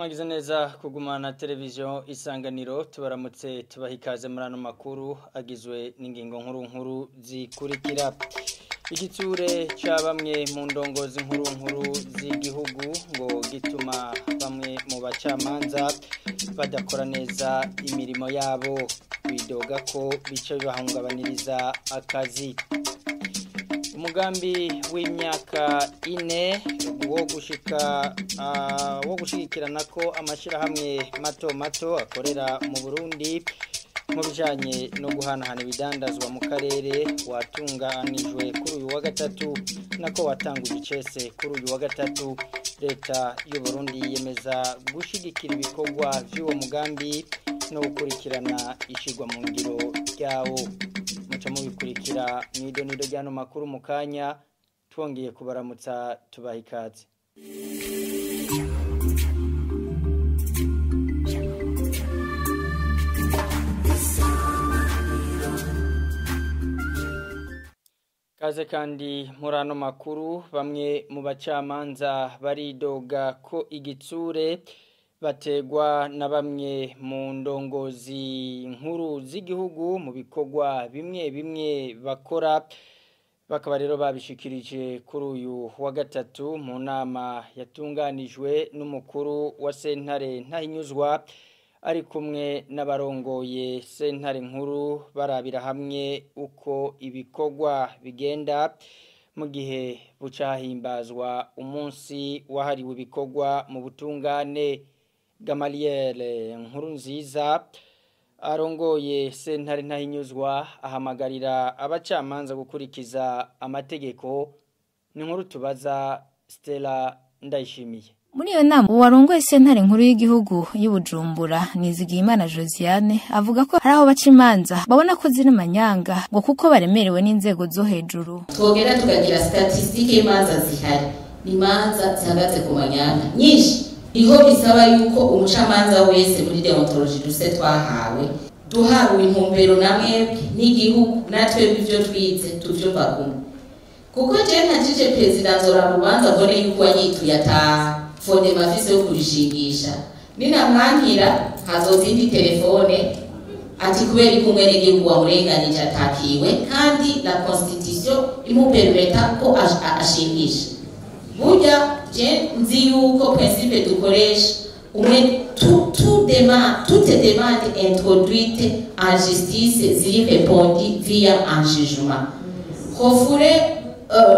Mwagize neza kugumana televiziyo Isanganiro, tubaramutse tubaha ikaze muri ano makuru agizwe n'ingingo nkuru nkuru zikurikira. Igitsure ca bamwe mu ndongozi nkuru nkuru z'igihugu ngo gituma bamwe mu bacamanza badakora neza imirimo yabo, bidoga ko bice bibahungabaniriza akazi. Umugambi w'imyaka ine wo gushika wo gushigikirana ko amashirahamwe mato mato akorera mu Burundi mu bijanye no guhanahana ibidandazwa mu karere watunganijwe kuri uyu wa gatatu, nako watanguje icese kuri uyu wa gatatu. Leta y'u Burundi yemeza gushigikira ibikorwa vy'uwo mugambi no gukurikirana ishigwa mu ngiro ryawo. Muca mubikurikira mw'idonido ry'ano makuru mu kanya, twongeye kubaramutsa tubaha ikaze. Kaze kandi muri ano makuru, bamwe mu bacamanza baridoga ko igitsure bategwa na bamwe mu ndongozi nkuru z'igihugu mu bikorwa bimwe bimwe bakora, bakaba rero babishikirije kuri uyu wa gatatu mu nama yatunganijwe n'umukuru wa sentare Ntahinyuzwa ari kumwe n'abarongoye sentare nkuru, barabira hamwe uko ibikorwa bigenda mu gihe bucahimbazwa umunsi wahariwe ibikorwa mu butungane. Gamaliel Nkurunziza arongoye sentare Ntahinyuzwa ahamagarira abacamanza gukurikiza amategeko. Ni nkuru tubaza Stella Ndayishimiye. Muri iyo nama uwarongoye sentare nkuru y'igihugu y'Ubujumbura Nizigiyimana Josiane avuga ko hari aho baca imanza babona ko ziri manyanga ngo kuko baremerewe n'inzego zo hejuru. Twogera tukagira statistique y'imanza zihari, ni imanza zihagaze ku manyanga nyinshi. Niho bisaba yuko umucamanza wese muri deontologie duse twahawe duhawe intumbero namwe n'igihugu natwe bivyo twize tuvyumva kumwe, kuko je ntajije president nzora rubanza mbone yuko yanyituye ata fonde mafise yo kurishingisha, ninamwankira hazozindi telefone ati kubera kumwe n'igihugu wamurenganije atakiwe, kandi la constitution imupermeta ko ashingisha. Burya je nzi yuko principe dukoresha umwe toute demande introduite en justice ziri répondue via un jugement. Hofure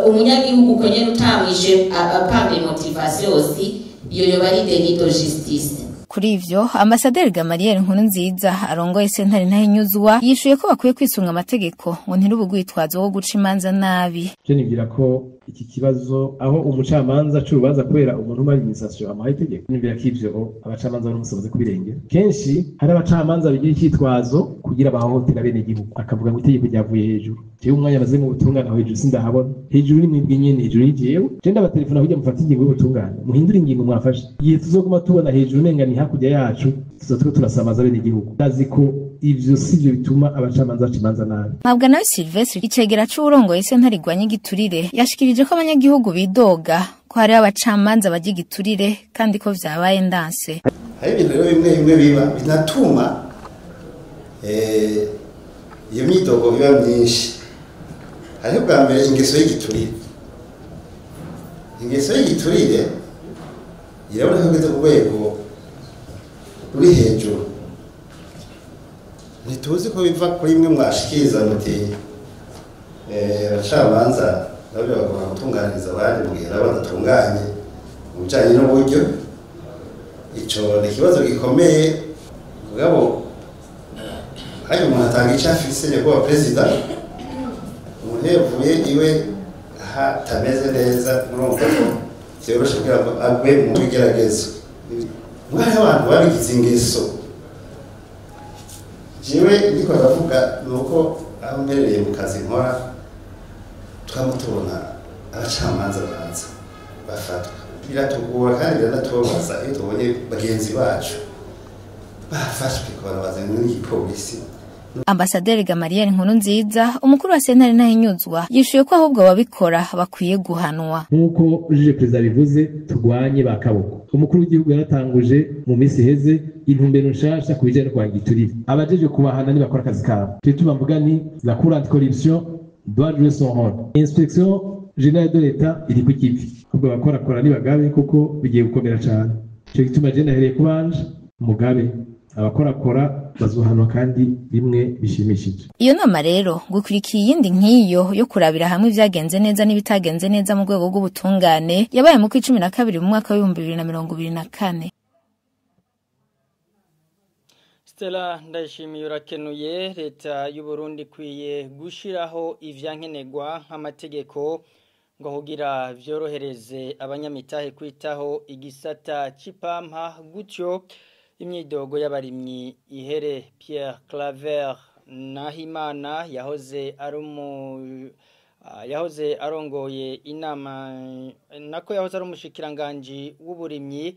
umunyagihugu kwenye utamwishe par les motivations aussi, iyo yoba ari délit de justice. Kuri ivyo Ambasaderi Gamaliel Nkurunziza arongoye sentare Ntahinyuzwa yishuye ko bakwiye kwisunga amategeko ngo ntirubugwitwazo wo guca imanza nabi. Je nibwira ko iki kibazo aho umucamanza c'urubanza kubera umuntu umara administration amuhaye itegeko, nibwira ko ivyo abacamanza bari kubirengera. Kenshi hari abacamanza bigira icyitwazo kugira bahohotera bene igihugu, akavuga ngo itegeko ryavuye hejuru. Jewe umwanya maze mu butungane aho hejuru sindahabona, hejuru ni mwebwe nyene, hejuru y'ijewe. Je ndabatelefona kugira mufate ingingo y'ubutungane, muhindure ingingo mwafashe. Igihe tuzoguma tubona hejuru nenga hakurya yacu, tuzotwe turasamaza bene igihugu. Ndazi ko ivyo sivyo bituma abacamanza baca imanza nabi. Mabwa nawe Sylvestre icegera c'uwurongoye sentare igwanya igiturire yashikirije ko abanyagihugu bidoga ko hari abacamanza barya igiturire kandi ko vyabaye ndanse. Hari ibintu rero bimwe bimwe biba binatuma iyo myidogo iba myinshi. Hariho bwa mbere ingeso y'igiturire. Ingeso y'igiturire iraboneka ko igeze ku rwego ruri hejuru. Ntituzi ko biva kuri imwe mwashikiriza muti abacamanza nabyo bagomba gutunganiriza abandi mu gihe nabo badatunganye mu bijanye n'uburyo. Ico ni ikibazo gikomeye, mugabo hari umuntu atanga ico afise. Nyakubahwa perezida, umuntu yavuye iwe hatameze neza, murumva ko vyoroshe kugira ngo agwe mu bigeragezo. Mwari abantu babigize ingeso. Jewe ndiko ndavuga nuko aho mperereye mu kazi nkora twama tubona abacamanza baza bafatwa, biratugora kandi biranatubabaza iyo tubonye bagenzi bacu bafashwe kubara bazanye n'igipolisi Ambasaderi Gamariel Nkurunziza, umukuru wa sentare Ntahinyuzwa, yishuye ko ahubwo ababikora bakwiye guhanwa. Nk'uko juge perezida bivuze, turwanye ba kaboko. Umukuru w'igihugu yaratanguje mu minsi iheze intumbero nshasha ku bijanye no kurwanya igiturire. Abajejwe kubahana nibakora akazi kabo. Turi tubavuga ni la cour anticorruption doit jouer son rôle. Inspection générale de l'État iri ku kivi. Ahubwo abakorakora nibagabe kuko bigiye gukomera cane. Ico gituma je nahereye kubanje mugabe abakorakora bazohanwa kandi bimwe bishimishije. Iyo nama rero gukurikiye iyindi nk'iyo yo kurabira hamwe ivyagenze neza n'ibitagenze neza mu rwego rw'ubutungane yabaye mu kwa 12 mu mwaka wa 2024. Stella Ndayishimiye urakenuye. Leta y'u Burundi ikwiye gushiraho ivyankenerwa nk'amategeko ngo kugira vyorohereze abanyamitahe kwitaho igisata c'ipampa, gutyo imyidogo y'abarimyi ihere. Pierre Claver Nahimana yahoze arongoye inama nako yahoze ari umushikiranganji w'uburimyi,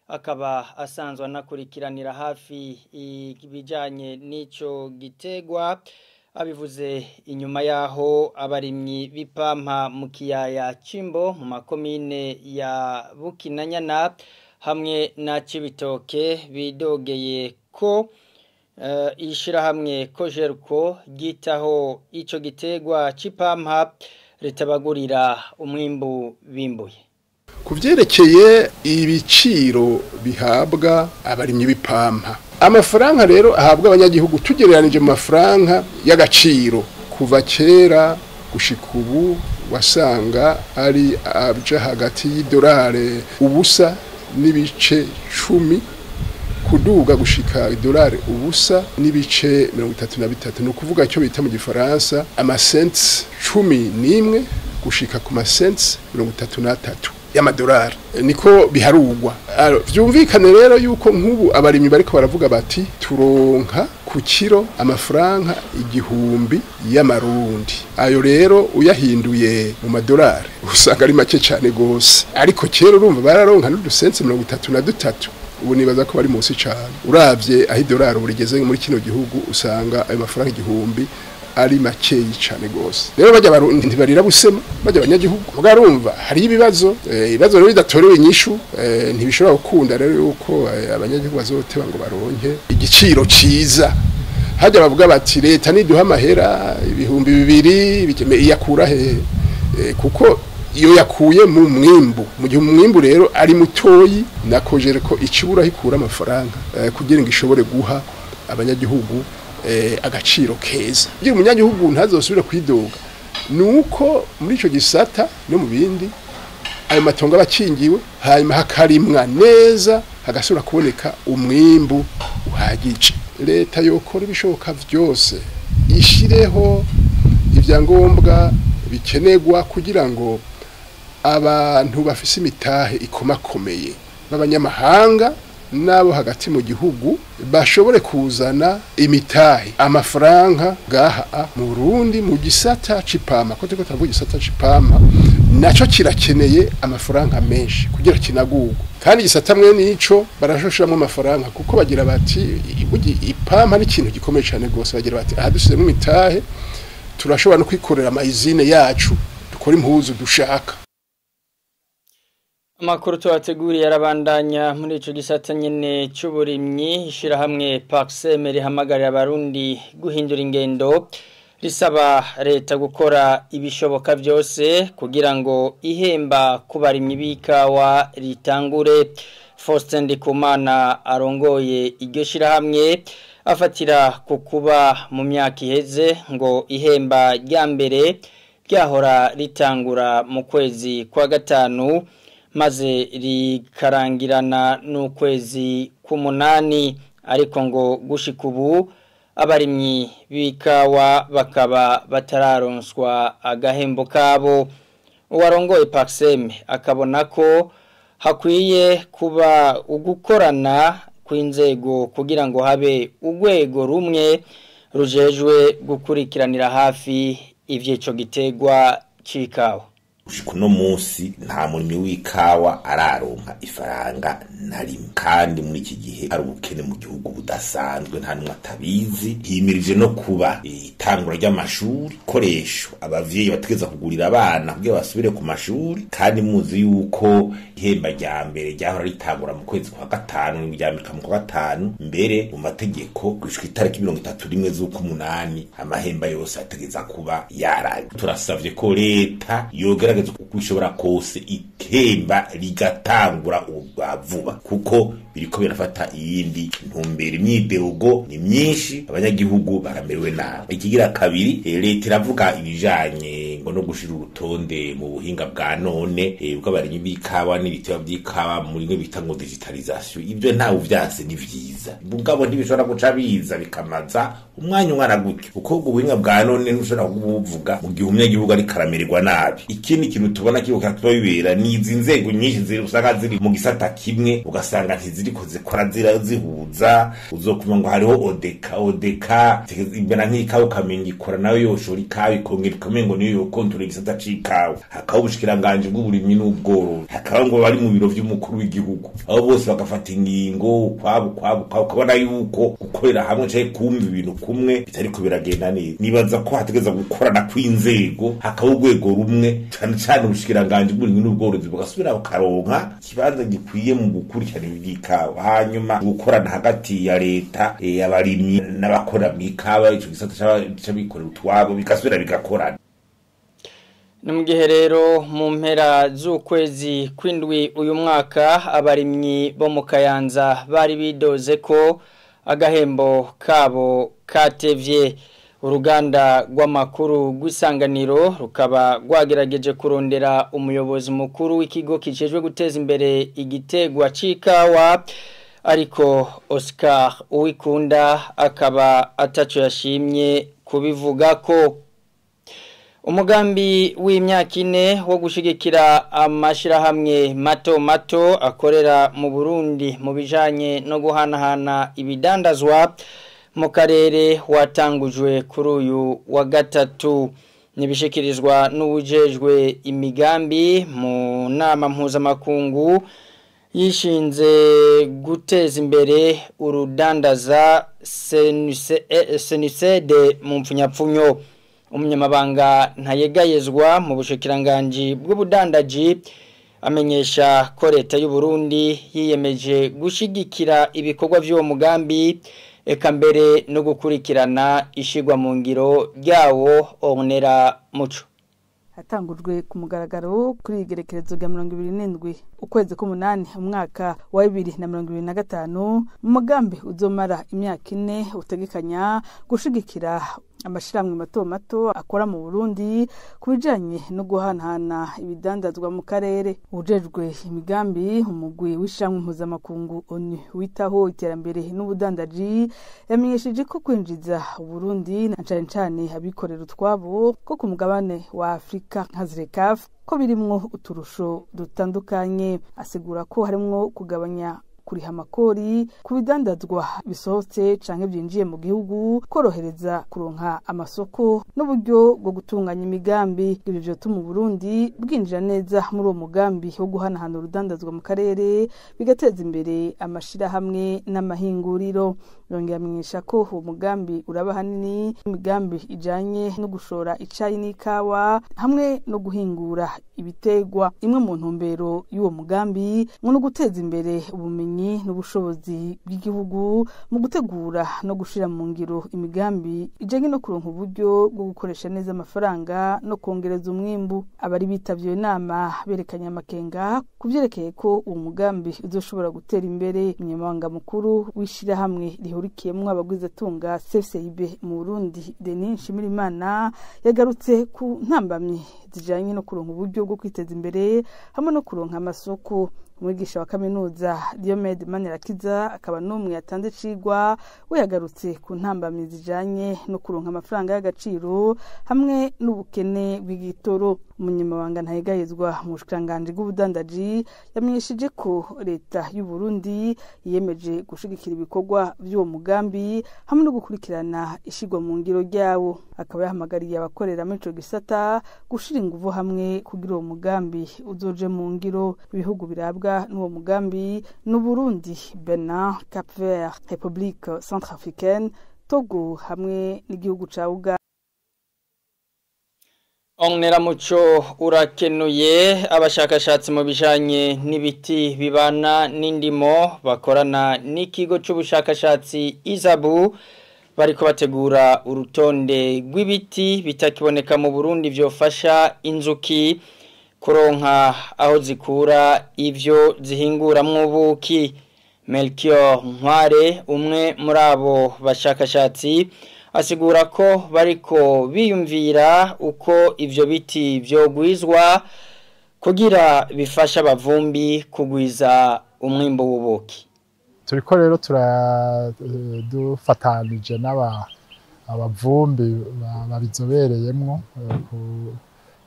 akaba asanzwe anakurikiranira hafi ibijanye n'ico gitegwa, abivuze inyuma yaho abarimyi b'ipampa mu kiyaya Cimbo mu makomine ya Bukinanyana hamwe na Cibitoke bidogeye ko ishirahamwe Kojerko ryitaho ico gitegwa c'ipampa ritabagurira umwimbu bimbuye. Ku vyerekeye ibiciro bihabwa abarimyi b'ipampa, amafaranga rero ahabwa abanyagihugu tugereranije mu mafaranga y'agaciro kuva kera gushika ubu wasanga ari aja hagati y'idolare 0.10 kuduga gushika idolare 0.33, ni ukuvuga icyo bita mu gifaransa amasenti 11 gushika ku masenti 33 y'amadolari, niko biharugwa. Vyumvikane rero yuko nk'ubu abarimyi bariko baravuga bati turonka ku kiro amafaranga 1000 y'amarundi, ayo rero uyahinduye mu madolari usanga ari make cyane gose, ariko kera urumva bararonka n'udusensi 33, ubu nibaza ko bari munsi cyane. Uravye aho idolari ubu rigeze muri kino gihugu usanga ayo mafaranga 1000 ari makeyi cyane gose. Rero bajya barundi ntibarira busema, bajya abanyagihugu mugarumva hari ibibazo, ibibazo rero bidatorewe inyishu, ntibishobora gukunda rero yuko abanyagihugu bazoteba ngo baronke igiciro ciza. Hajya bavuga bati leta niduha amahera 2000 bikeme iyakura he, kuko iyo yakuye mu mwimbu, mu gihe umwimbu rero ari mutoyi nakojere ko ikibura hikura amafaranga kugira ngo ishobore guha abanyagihugu agaciro keza. Kugira umunyagihugu ntazosubira kwidoga nuko muri ico gisata no mu bindi ayo matongo abakingiwe, hanyuma hakarimwa neza hagasubira kuboneka umwimbu uhagije. Leta yokora ibishoboka vyose ishireho ivyangombwa bikenerwa kugira ngo abantu bafise imitahe ikomakomeye b'abanyamahanga nabo hagati mu gihugu bashobore kuzana imitahe amafaranga gaha mu Burundi mu gisata c'ipampa, ko turiko turavuga igisata c'ipampa naco kirakeneye amafaranga menshi kugira kinagurwe, kandi igisata mwe nico barashoshiramwo amafaranga kuko bagira bati ipampa ni ikintu gikomeye cyane gose, bagira bati aha dusizemo imitahe turashobora no kwikorera amayizine yacu dukora impuzu dushaka. Amakuru tubateguriye arabandanya muri ico gisata nyene c'uburimyi. Ishirahamwe Paxem rihamagarira abarundi guhindura ingendo, risaba leta gukora ibishoboka byose kugira ngo ihemba ku barimyi b'ikawa ritangure. Faustin Ndikumana arongoye iryo shirahamwe afatira ku kuba mu myaka iheze ngo ihemba rya mbere ryahora ritangura mu kwezi kwa gatanu maze rikarangirana n'ukwezi k'umunani, ariko ngo gushika ubu abarimyi b'ikawa bakaba batararonswa agahembo kabo. Uwarongoye Paxem akabona ko hakwiye kuba ugukorana kw'inzego kugira ngo habe urwego rumwe rujejwe gukurikiranira hafi ivy'ico gitegwa c'ikawa. Gushika uno munsi nta murimyi w'ikawa araronka ifaranga na rimwe, kandi muri iki gihe hari ubukene mu gihugu budasanzwe, nta n'umwe atabizi. Himirije no kuba itangura ry'amashuri, koresho abavyeyi bategeza kugurira abana kugira basubire ku mashuri, kandi muzi yuko ihemba rya mbere ryahora ritangura mu kwezi kwa gatanu, ryambika mu kwa gatanu, mbere mu mategeko gushika itariki 31 z'ukumunani amahemba yose ategeza kuba yaraye. Turasavye ko leta yogerageza uko ishobora kose ikemba rigatangura ubwa vuba, kuko biriko birafata iyindi ntumbero. Imyidogo ni myinshi, abanyagihugu baramerewe nabi. Ikigira kabiri, leta iravuga ibijanye ngo no gushira urutonde mu buhinga bwa none bw'abarimyi b'ikawa n'ibitiba by'ikawa muri mwe bita ngo digitalisation. Ibyo ntawe uvyanse, ni vyiza, mugabo ntibishobora guca biza bikamaza umwanya ungana gutyo, kuko ubwo buhinga bwa none ntushobora kubuvuga mu gihe umunyagihugu ariko aramererwa nabi. Ikindi kintu tubona kiriko kiratuma bibera ni izi nzego nyinshi ziri usanga ziri mu gisata kimwe, ugasanga ntiziriko zikora zihuza. Uzokuma ngo hariho odeka imbera nk'ikawa ukamenga ikora nayo yoshora ikawa ikongera ukamengo niyo yokontorora igisata c'ikawa. Hakaba ubushikiranganji bw'uburimyi n'ubworozi, hakaba ngo bari mu biro vy'umukuru w'igihugu, abo bose bagafata ingingo ukwabo ukwabo ukwabo, ukabona yuko gukorera hamwe canke kumva ibintu kumwe bitariko biragenda neza. Nibaza ko hategeza gukorana kw'inzego, hakaba urwego rumwe, cane cane ubushikiranganji bw'uburimyi n'ubworozi bugasubira bukaronka ikibanza gikwiye mu gukurikirana ivy'ikawa, hanyuma gukorana hagati ya leta, abarimyi n'abakora mw'ikawa, ico gisata c'abikorera utwabo bigasubira bigakorana. Ni mu gihe rero mu mpera z'ukwezi kw'indwi uyu mwaka abarimyi bo mu Kayanza bari bidoze ko agahembo kabo katevye. Uruganda rw'amakuru rw'Isanganiro rukaba rwagerageje kurondera umuyobozi mukuru w'ikigo kijejwe guteza imbere igitegwa c'ikawa, ariko Oscar Uwikunda akaba ataco yashimye kubivuga ko. Umugambi w'imyaka ine wo gushigikira amashirahamwe mato mato akorera mu Burundi mu bijanye no guhanahana ibidandazwa mu karere watangujwe kuri uyu wa gatatu. Nibishikirizwa n'uwujejwe imigambi mu nama mpuzamakungu yishinze guteza imbere urudandaza CNUCD mu mpfunyapfunyo. Umunyamabanga ntayegayezwa mu bushikiranganji bw'ubudandaji amenyesha ko leta y'u Burundi yiyemeje gushigikira ibikorwa by'uwo mugambi, eka mbere no gukurikirana ishigwa mu ngiro ryawo. Onera Muco. Hatangujwe ku mugaragaro kuri igerekerezo rya 27 ukwezi k'umunani umwaka wa 2025, mu mugambi uzomara imyaka ine utegekanya gushigikira amashirahamwe mato mato akora mu Burundi ku bijanye no guhanahana ibidandazwa mu karere. Ujejwe imigambi umugwi w'ishamwe mpuzamakungu ONU witaho iterambere n'ubudandaji yamenyesheje ko kwinjiza Burundi na cane cane abikorera utwabo ko ku mugabane wa Afrika nka ZLECAf ko birimwo uturusho dutandukanye. Asigura ko harimwo kugabanya kuriha amakori ku bidandazwa bisohotse canke byinjiye mu gihugu, korohereza kuronka amasoko n'uburyo bwo gutunganya imigambi. Ibyo vyotuma Burundi bwinjira neza muri uwo mugambi wo guhanahana urudandazwa mu karere, bigateza imbere amashirahamwe n'amahinguriro. Yongera amenyesha ko uwo mugambi uraba hanini imigambi ijanye no gushora icayi n'ikawa hamwe no guhingura ibitegwa. Imwe mu ntumbero y'uwo mugambi ngo no guteza imbere ubumenyi n'ubushobozi bw'igihugu mu gutegura no gushira mu ngiro imigambi ijanye no kuronka uburyo bwo gukoresha neza amafaranga no kongereza umwimbu. Abari bitavye inama berekanye amakenga kuvyerekeye ko uwo mugambi uzoshobora gutera imbere. Umunyamabanga mukuru w'ishirahamwe rihurikiyemwo abagwizatunga CFCIB mu Burundi, Denis Nshimirimana, yagarutse ku ntambamyi zijanye no kuronka uburyo bwo kwiteza imbere hamwe no kuronka amasoko. Umwigisha wa kaminuza Diomed Manirakiza akaba n'umwe yatanze cigwa, we yagarutse ku ntambamyi zijanye no kuronka amafaranga y'agaciro hamwe n'ubukene bw'igitoro. Umunyamabanga ntayegayezwa mu bushikiranganji bw'ubudandaji yamenyesheje ko leta y'u Burundi yiyemeje gushigikira ibikorwa by'uwo mugambi hamwe no gukurikirana ishigwa mu ngiro ryawo. Akaba yahamagariye abakorera muri ico gisata gushira inguvu hamwe kugira uwo mugambi uzoje mu ngiro. Ibihugu birabwa n'uwo mugambi n'u Burundi, Benin, Cap-Vert, République Centrafricaine, Togo hamwe n'igihugu ca Uganda. Onera muco urakenuye. Abashakashatsi mu bijanye n'ibiti bibana n'indimo bakorana n'ikigo c'ubushakashatsi Izabu bariko bategura urutonde rw'ibiti bitakiboneka mu Burundi vyofasha inzuki kuronka aho zikura ivyo zihinguramwo ubuki. Melchior Ntware, umwe muri abo bashakashatsi, asigura ko bariko biyumvira uko ivyo biti vyogwizwa kugira bifasha abavumbi kugwiza umwimbo w'ubuki. Turiko rero turadufatanije n'aba abavumbi babizobereyemwo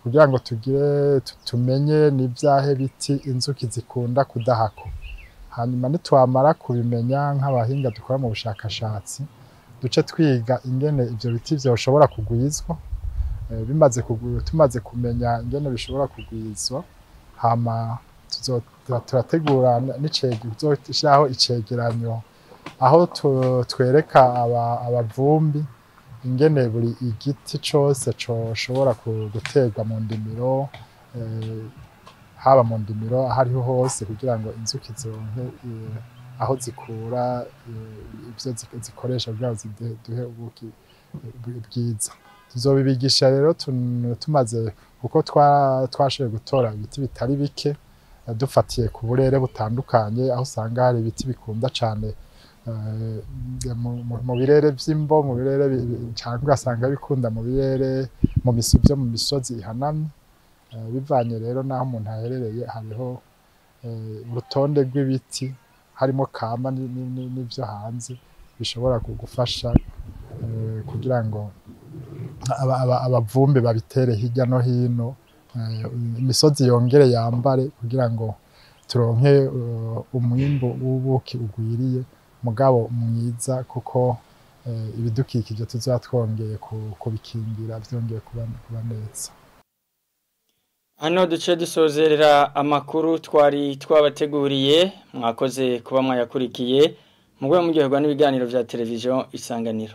kugira ngo tugire tumenye n'ivyahe biti inzuki zikunda kudahako. Hanyuma nitwamara kubimenya nk'abahinga dukora mu bushakashatsi, duce twiga ingene ivyo biti vyoshobora kugwizwa. Bimaze tumaze kumenya ingene bishobora kugwizwa, hama turategura n'icegeranyo icegeranyo aho twereka abavumbi ingene buri igiti cose coshobora guterwa mu ndimiro, haba mu ndimiro ahariho hose, kugira ngo inzuki zironke aho zikura ivyo zikoresha kugira ngo ziduhe ubuki bwiza. Tuzobibigisha rero tumaze, kuko twashoboye gutora ibiti bitari bike dufatiye ku burere butandukanye, aho usanga hari ibiti bikunda cane mu birere vy'imbo, mu birere cyangwa ugasanga bikunda mu birere mu byo mu misozi ihanamye. Bivanye rero naho umuntu aherereye, hariho urutonde rw'ibiti harimo kama n'ivyo hanze bishobora kugufasha kugira ngo abavumbi babitere hirya no hino, imisozi yongere yambare kugira ngo turonke umwimbu w'ubuki ugwiriye mugabo mwiza, kuko ibidukikije tuzoba twongeye kubikingira vyongeye kuba neza. Hano duce dusozerera amakuru twari twabateguriye. Mwakoze kuba mwayakurikiye. Mugwe muryoherwa n'ibiganiro vya televiziyo Isanganiro.